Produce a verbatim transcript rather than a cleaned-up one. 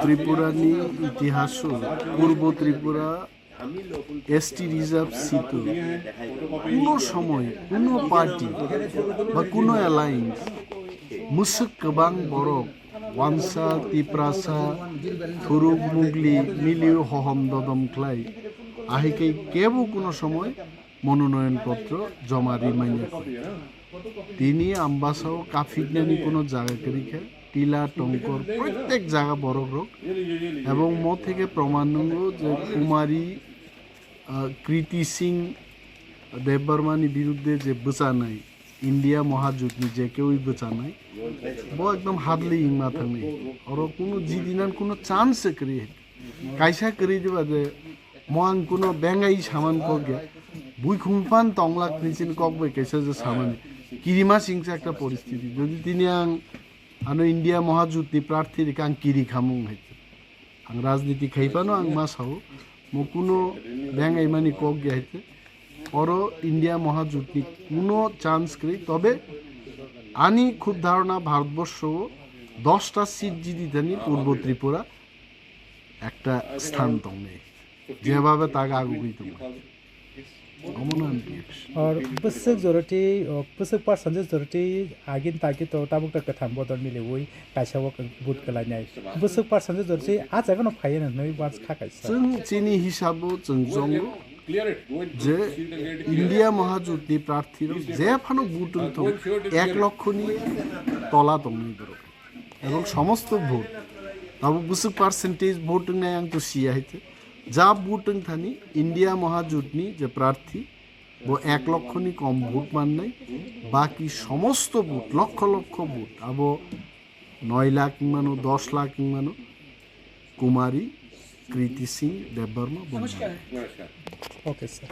Tripura ni itihas o Purbo Tripura S T reserve seat o kuno somoy kuno party ba kuno alliance mwswk kwbang borok Wansa, Tiprasa, Thuruk, Mugli, Miliu, Hohom, Dodom khlai. Ahikhe kebo kuno somoy mononoyon potro joma rimanya kho. Tini Ambasao kaphiknani kuno jaga kwrwi kha, Tila, Tongkor, protek jaga borok rok. Ebong mo theke proman nungo je Kumari, ah, Kriti Singh Debbarmani biruddhe je bwchanai, India Mahajutni je kewi bwchanai, bo ekdom hadli wngma thangnai. Oro kuno jidinan kuno chance se kwrwi. Kaisa kwrwi diba je mo ang kuno bengai saman kok ya. Bui khumpan tonglak nisin kok bai kaisa je samani. Kirima singsa ekta poristiti. Jodi tini ang ano India Mahajutni prarthi rikha ang kiri khamung hai. Ang rajniti khai phano ang ma sao, mo kuno bengai mani kok ya hai. Oro India Mahajutni kuno chance kwrwi, tobe ani khub dharona Bharatborsho o dosta seat jidi thani Purbo Tripura ekta sthan tongnai, jebhabe taga agugwi tongnai. Omono ani reaction. Or bwswk joroti, o, bwswk percentage joroti agin tagi to tabuk ta kwtham bodol miliwi kaisa o vote kwlainai. Bwswk percentage joroti a jaga no phaiya hinwi once kha kaisa. Chwng chini hisabo chwng jongo je India Mahajutni prarthi rok je phano vote wng thung ek lokkho ni tola tongnai borok. Ebong somosto vote. Abo bwswk percentage vote wngnai ang to siya hai te. Ja vote wng thani India Mahajutni je prarthi, bo ek lokkho ni kom vote mannai. Baki somosto vote, lokkho lokkho vote. Abo noi lakh wngmano, dos lakh wngmano. Kumari Kriti Singh Debbarma bo mannai. Okay, sir.